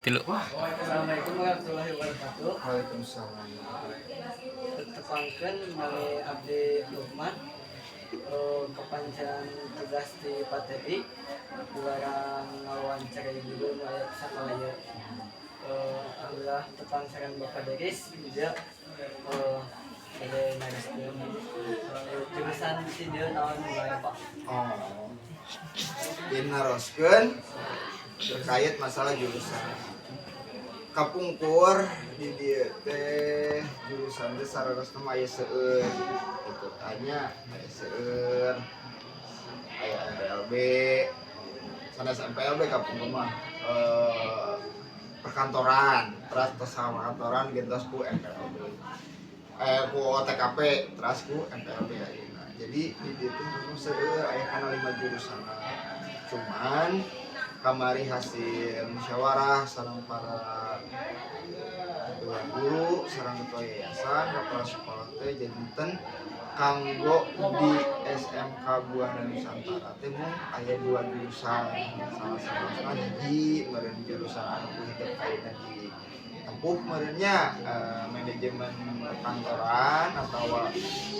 Tilu. Assalamualaikum warahmatullahi wabarakatuh. Waalaikumsalam. Tepangkeun, nami abdi Lukman. Kepanjangan tugas di Pak Teddy dilarang ngawawancarai guru nu aya di sakola ieu. Alhamdulillah tepang sareng Bapak Deris juga bade naroskeun jurusan di dieu naon wae, Pak? Oh. Dinaroskeun terkait masalah jurusan. Kapungkur di dieu teh jurusan teh saleresna mah aya seueur gitu, tanya aya seueur, aya MPLB, sanes MPLB, kapungkur mah perkantoran, terus tos sama kantoran gentos ku MPLB, ku OTKP, terus ku MPLB ayeuna. Jadi di dieu teh seueur, aya kana lima jurusan, cuman kamari hasil musyawarah sareng para dewan guru sareng ketua yayasan, kepala sekolah teh, janten kanggo di SMK Buana Nusantara teh mung aya dua jurusan. Salah satu hiji meureun jurusan anu ku hidup ayeuna di tempuh meureun nya, manajemen perkantoran atau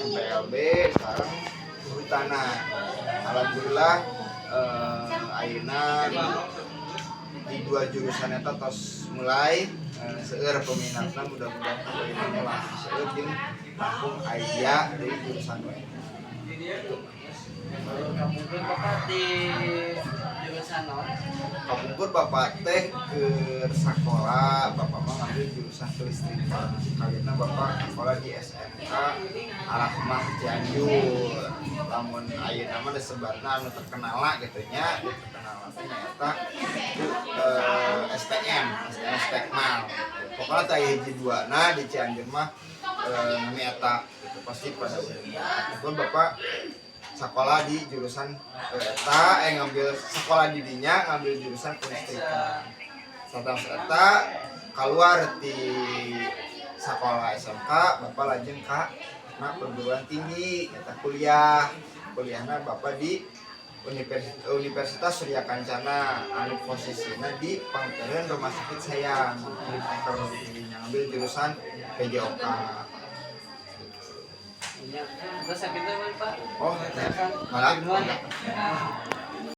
MPLB sareng kehutanan. Alhamdulillah, ayeuna di dua jurusan eta tos mulai seueur peminatna. Mudah-mudahan ayeuna langsung seueur jeung langkung aya dari jurusan wae. Kapungkur Bapak di jurusan naon? Kapungkur Bapak teh ke sekolah, Bapak mah ngambil jurusan kelistrikan. Kawitna Bapak sekolah di SMK Arahmah Cianjur. Lamun ayeuna mah disebatna anu terkenal gitu nya, terkenal teh nyaeta STM, STM Stekmal. Pokoknya teh hiji dua nah di Cianjur mah, nami eta gitu, pasti pada umumnya. Pun Bapak sekolah di jurusan eta, ngambil sekolah di dinya ngambil jurusan kelistrikan. Setelah eta keluar di sekolah SMK, Bapak lajeng ka nah perguruan tinggi eta kuliah. Kuliahna Bapak di Universitas Surya Kencana anu posisinya di Pangkeureun Rumah Sakit Sayang di Pangker, ngambil jurusan PJOK. Iya, terus sakitu mah, Pak. Oh, Kan. malah. Nuhun.